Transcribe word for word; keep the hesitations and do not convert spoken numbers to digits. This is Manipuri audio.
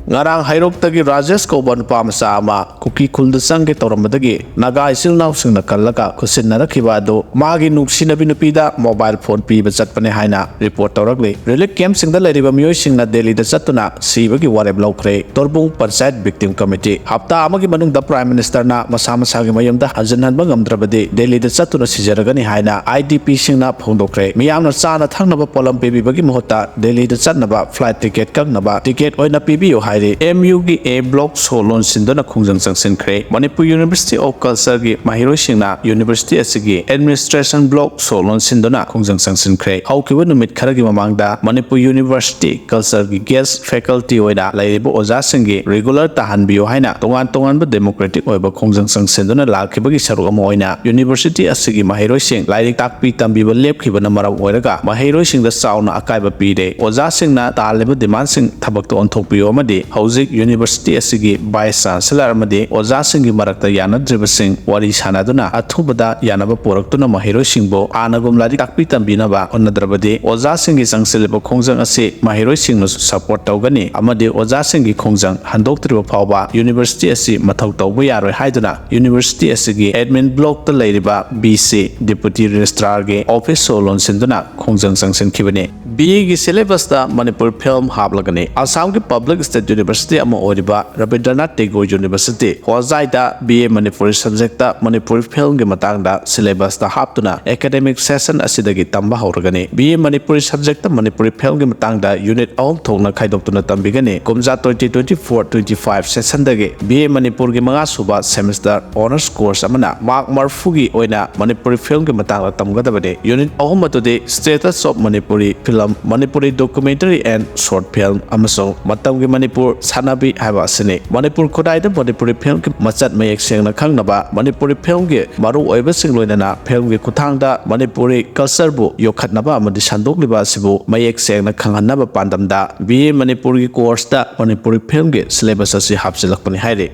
ꯉꯔꯥꯡ ꯍꯩꯔꯣꯛꯇꯒꯤ ꯔꯥꯖꯦꯁ ꯀꯧꯕ ꯅꯨꯄꯥ ꯃꯆꯥ ꯑꯃ ꯀꯨꯀꯤ ꯈꯨꯜꯗ ꯆꯪꯒꯦ ꯇꯧꯔꯝꯕꯗꯒꯤ ꯅꯥꯒꯥ ꯏꯆꯤꯜ ꯏꯅꯥꯎꯁꯤꯡꯅ ꯀꯜꯂꯒ ꯈꯨꯠꯁꯤꯟꯅꯔꯛꯈꯤꯕ ꯑꯗꯨ ꯃꯥꯒꯤ ꯅꯨꯡꯁꯤꯅꯕꯤ ꯅꯨꯄꯤꯗ ꯃꯣꯕꯥꯏꯜ ꯐꯣꯟ ꯄꯤꯕ ꯆꯠꯄꯅꯦ ꯍꯥꯏꯅ ꯔꯤꯄꯣꯔꯠ ꯇꯧꯔꯛꯂꯤ꯫ ꯔꯤꯂꯤꯐ ꯀꯦꯝꯞꯁꯤꯡꯗ ꯂꯩꯔꯤꯕ ꯃꯤꯑꯣꯏꯁꯤꯡꯅ ꯗꯦꯜꯂꯤꯗ ꯆꯠꯇꯨꯅ ꯁꯤꯕꯒꯤ ꯋꯥꯔꯦꯞ ꯂꯧꯈ꯭ꯔꯦ꯫ ꯇꯣꯔꯕꯨꯡ ꯄꯟꯆꯥꯌꯠ ꯚꯤꯛꯇꯤꯝ ꯀꯃꯤꯇꯤ꯫ ꯍꯞꯇꯥ ꯑꯃꯒꯤ ꯃꯅꯨꯡꯗ ꯄ꯭ꯔꯥꯏꯝ ꯃꯤꯅꯤꯁꯇꯔꯅ ꯃꯁꯥ ꯃꯁꯥꯒꯤ ꯃꯌꯨꯝꯗ ꯍꯟꯖꯤꯟꯍꯟꯕ ꯉꯝꯗ꯭ꯔꯕꯗꯤ ꯗꯦꯜꯂꯤꯗ ꯆꯠꯇꯨꯅ ꯁꯤꯖꯔꯒꯅꯤ ꯍꯥꯏꯅ ꯑꯥꯏ ꯗꯤ ꯄꯤꯁꯤꯡꯅ ꯐꯣꯡꯗꯣꯛꯈ꯭ꯔꯦ꯫ ꯃꯤꯌꯥꯝꯅ ꯆꯥꯅ ꯊꯛꯅꯕ ꯄꯣꯠꯂꯝ ꯄꯤꯕꯤꯕꯒꯤ ꯃꯍꯨꯠꯇ ꯗꯦꯜꯂꯤꯗ ꯆꯠꯅꯕ ꯐ꯭ꯂꯥꯏꯠ ꯇꯤꯀꯦꯠ ꯀꯛꯅꯕ ꯇꯤꯀꯦꯠ ꯑꯣꯏꯅ ꯄꯤꯕꯤꯌꯨ ꯍꯥꯏꯔꯤ꯫ ꯑꯦꯝ ꯌꯨꯒꯤ ꯑꯦ ꯕ꯭ꯂꯣꯛ ꯁꯣ ꯂꯣꯟꯁꯤꯟꯗꯨꯅ ꯈꯣꯡꯖꯪ ꯆꯪꯁꯤꯟꯈ꯭ꯔꯦ꯫ ꯃꯅꯤꯄꯨꯔ ꯌꯨꯅꯤꯚꯔꯁꯤꯇꯤ ꯑꯣꯐ ꯀꯜꯆꯔꯒꯤ ꯃꯍꯩꯔꯣꯏꯁꯤꯡꯅ ꯌꯨꯅꯤꯚꯔꯁꯤꯇꯤ ꯑꯁꯤꯒꯤ ꯑꯦꯗꯃꯤꯅꯤꯁꯇ꯭ꯔꯦꯁꯟ ꯕ꯭ꯂꯣꯛ ꯁꯣ ꯂꯣꯟꯁꯤꯟꯗꯨꯅ ꯈꯣꯡꯖꯪ ꯆꯪꯁꯤꯟꯈ꯭ꯔꯦ꯫ ꯍꯧꯈꯤꯕ ꯅꯨꯃꯤꯠ ꯈꯔꯒꯤ ꯃꯃꯥꯡꯗ ꯃꯅꯤꯄꯨꯔ ꯌꯨꯅꯤꯚꯔꯁꯤꯇꯤ ꯀꯜꯆꯔꯒꯤ ꯒꯦꯁ ꯐꯦꯀꯜꯇꯤ ꯑꯣꯏꯅ ꯂꯩꯔꯤꯕ ꯑꯣꯖꯥꯁꯤꯡꯒꯤ ꯔꯤꯒꯨꯂꯔ ꯇꯥꯍꯟꯕꯤꯌꯨ ꯍꯥꯏꯅ ꯇꯣꯉꯥꯟ ꯇꯣꯉꯥꯟꯕ ꯗꯦꯃꯣꯀ꯭ꯔꯦꯇꯤꯛ ꯑꯣꯏꯕ ꯈꯣꯡꯖꯪ ꯆꯪꯁꯤꯟꯗꯨꯅ ꯂꯥꯛꯈꯤꯕꯒꯤ ꯁꯔꯨꯛ ꯑꯃ ꯑꯣꯏꯅ ꯌꯨꯅꯤꯚꯔꯁꯤꯇꯤ ꯑꯁꯤꯒꯤ ꯃꯍꯩꯔꯣꯏꯁꯤꯡ ꯂꯥꯏꯔꯤꯛ ꯇꯥꯛꯄꯤ ꯇꯝꯕꯤꯕ ꯂꯦꯞꯈꯤꯕꯅ ꯃꯔꯝ ꯑꯣꯏꯔꯒ ꯃꯍꯩꯔꯣꯏꯁꯤꯡꯗ ꯆꯥꯎꯅ ꯑꯀꯥꯏꯕ ꯄꯤꯔꯦ꯫ ꯑꯣꯖꯥꯁꯤꯡꯅ ꯇꯥꯍꯜꯂꯤꯕ ꯗꯤꯃꯥꯟꯁꯤꯡ ꯊꯕꯛꯇ ꯑꯣꯟꯊꯣꯛꯄꯤꯌꯨ ꯑꯃꯗꯤ ꯍꯧꯖꯤꯛ ꯌꯨꯅꯤꯚꯔꯁꯤꯇꯤ ꯑꯁꯤꯒꯤ ꯚꯥꯏꯁ ꯆꯥꯟꯁꯦꯂꯔ ꯑꯃꯗꯤ ꯑꯣꯖꯥꯁꯤꯡꯒꯤ ꯃꯔꯛꯇ ꯌꯥꯅꯗ꯭ꯔꯤꯕꯁꯤꯡ ꯋꯥꯔꯤ ꯁꯥꯅꯗꯨꯅ ꯑꯊꯨꯕꯗ ꯌꯥꯅꯕ ꯄꯨꯔꯛꯇꯨꯅ ꯃꯍꯩꯔꯣꯏꯁꯤꯡꯕꯨ ꯍꯥꯟꯅꯒꯨꯝ ꯂꯥꯏꯔꯤꯛ ꯇꯥꯛꯄꯤ ꯇꯝꯕꯤꯅꯕ ꯍꯣꯠꯅꯗ꯭ꯔꯕꯗꯤ ꯑꯣꯖꯥꯁꯤꯡꯒꯤ ꯆꯪꯁꯤꯜꯂꯤꯕ ꯈꯣꯡꯖꯪ ꯑꯁꯤ ꯃꯍꯩꯔꯣꯏꯁꯤꯡꯅꯁꯨ ꯁꯄꯣꯔꯠ ꯇꯧꯒꯅꯤ ꯑꯃꯗꯤ ꯑꯣꯖꯥꯁꯤꯡꯒꯤ ꯈꯣꯡꯖꯪ ꯍꯟꯗꯣꯛꯇ꯭ꯔꯤꯕ ꯐꯥꯎꯕ ꯌꯨꯅꯤꯚꯔꯁꯤꯇꯤ ꯑꯁꯤ ꯃꯊꯧ ꯇꯧꯕ ꯌꯥꯔꯣꯏ ꯍꯥꯏꯗꯨꯅ ꯌꯨꯅꯤꯚꯔꯁꯤꯇꯤ ꯑꯁꯤꯒꯤ ꯑꯦꯗꯃꯤꯟ ꯕ꯭ꯂꯣꯛꯇ ꯂꯩꯔꯤꯕ ꯕꯤ ꯁꯤ ꯗꯤꯄꯨꯇꯤ ꯔꯦꯖꯤꯁꯇ꯭ꯔꯥꯔꯒꯤ ꯑꯣꯐꯤꯁ ꯁꯣ ꯂꯣꯟꯁꯤꯟꯗꯨꯅ ꯈꯣꯡꯖꯪ ꯆꯪꯁꯤꯟꯈꯤꯕꯅꯤ꯫ ꯕꯤ ꯑꯦꯒꯤ ꯁꯤꯂꯦꯕꯁꯇ ꯃꯅꯤꯄꯨꯔꯤ ꯐꯤꯂꯝ ꯍꯥꯞꯂꯒꯅꯤ꯫ ꯑꯁꯥꯝꯒꯤ ꯄꯕ꯭ꯂꯤꯛ ꯁ꯭ꯇꯦꯠ ꯌꯨꯅꯤꯚꯔꯁꯤꯇꯤ ꯑꯃ ꯑꯣꯏꯔꯤꯕ ꯔꯕꯤꯟꯗ꯭ꯔꯅꯥꯊ ꯇꯦꯒꯣꯔ ꯌꯨꯅꯤꯚꯔꯁꯤꯇꯤ ꯍꯣꯖꯥꯏꯗ B A Manipuri subject Manipuri ꯐꯤꯂꯝꯒꯤ ꯃꯇꯥꯡꯗ ꯁꯤꯂꯦꯕꯁꯇ ꯍꯥꯞꯇꯨꯅ ꯑꯦꯀꯥꯗꯦꯃꯤꯛ ꯁꯦꯁꯟ ꯑꯁꯤꯗꯒꯤ ꯇꯝꯕ ꯍꯧꯔꯒꯅꯤ꯫ B A Manipuri subject Manipuri ꯐꯤꯂꯝꯒꯤ ꯃꯇꯥꯡꯗ ꯌꯨꯅꯤꯠ ꯑꯍꯨꯝ ꯊꯣꯛꯅ ꯈꯥꯏꯗꯣꯛꯇꯨꯅ ꯇꯝꯕꯤꯒꯅꯤ꯫ ꯀꯨꯝꯖꯥ twenty twenty four twenty five ꯁꯦꯁꯟꯗꯒꯤ ꯕꯤ ꯑꯦ ꯃꯅꯤꯄꯨꯔꯒꯤ ꯃꯉꯥ ꯁꯨꯕ ꯁꯦꯃꯤꯁꯇꯔ ꯑꯣꯅꯔꯁ ꯀꯣꯔꯁ ꯑꯃꯅ ꯃꯥꯔꯛ ꯃꯔꯐꯨꯒꯤ ꯑꯣꯏꯅ ꯃꯅꯤꯄꯨꯔꯤ ꯐꯤꯂꯝꯒꯤ ꯃꯇꯥꯡꯗ ꯇꯝꯒꯗꯕꯅꯤ꯫ ꯌꯨꯅꯤꯠ ꯑꯍꯨꯝ ꯑꯗꯨꯗꯤ Status of Manipuri Film, Manipuri Documentary and Short Film ꯑꯃꯁꯨꯡ ꯃꯇꯝꯒꯤ ꯃꯅꯤꯄꯨꯔ ꯁꯥꯟꯅꯕꯤ ꯍꯥꯏꯕ ꯑꯁꯤꯅꯤ꯫ ꯃꯅꯤꯄꯨꯔ ꯈꯨꯟꯅꯥꯏꯗ ꯃꯅꯤꯄꯨꯔꯤ ꯐꯤꯂꯝꯒꯤ ꯃꯆꯠ ꯃꯌꯦꯛ ꯁꯦꯡꯅ ꯈꯪꯅꯕ, ꯃꯅꯤꯄꯨꯔꯤ ꯐꯤꯂꯝꯒꯤ ꯃꯔꯨꯑꯣꯏꯕꯁꯤꯡ ꯂꯣꯏꯅꯅ ꯐꯤꯂꯝꯒꯤ ꯈꯨꯠꯊꯥꯡꯗ ꯃꯅꯤꯄꯨꯔꯤ ꯀꯜꯆꯔꯕꯨ ꯌꯣꯛꯈꯠꯅꯕ ꯑꯃꯗꯤ ꯁꯟꯗꯣꯛꯂꯤꯕ ꯑꯁꯤꯕꯨ ꯃꯌꯦꯛ ꯁꯦꯡꯅ ꯈꯪꯍꯟꯅꯕ ꯄꯥꯟꯗꯝꯗ ꯕꯤ ꯑꯦ ꯃꯅꯤꯄꯨꯔꯒꯤ ꯀꯣꯔꯁꯇ ꯃꯅꯤꯄꯨꯔꯤ ꯐꯤꯂꯝꯒꯤ ꯁꯤꯂꯦꯕꯁ ꯑꯁꯤ ꯍꯥꯞꯆꯤꯜꯂꯛꯄꯅꯤ ꯍꯥꯏꯔꯤ꯫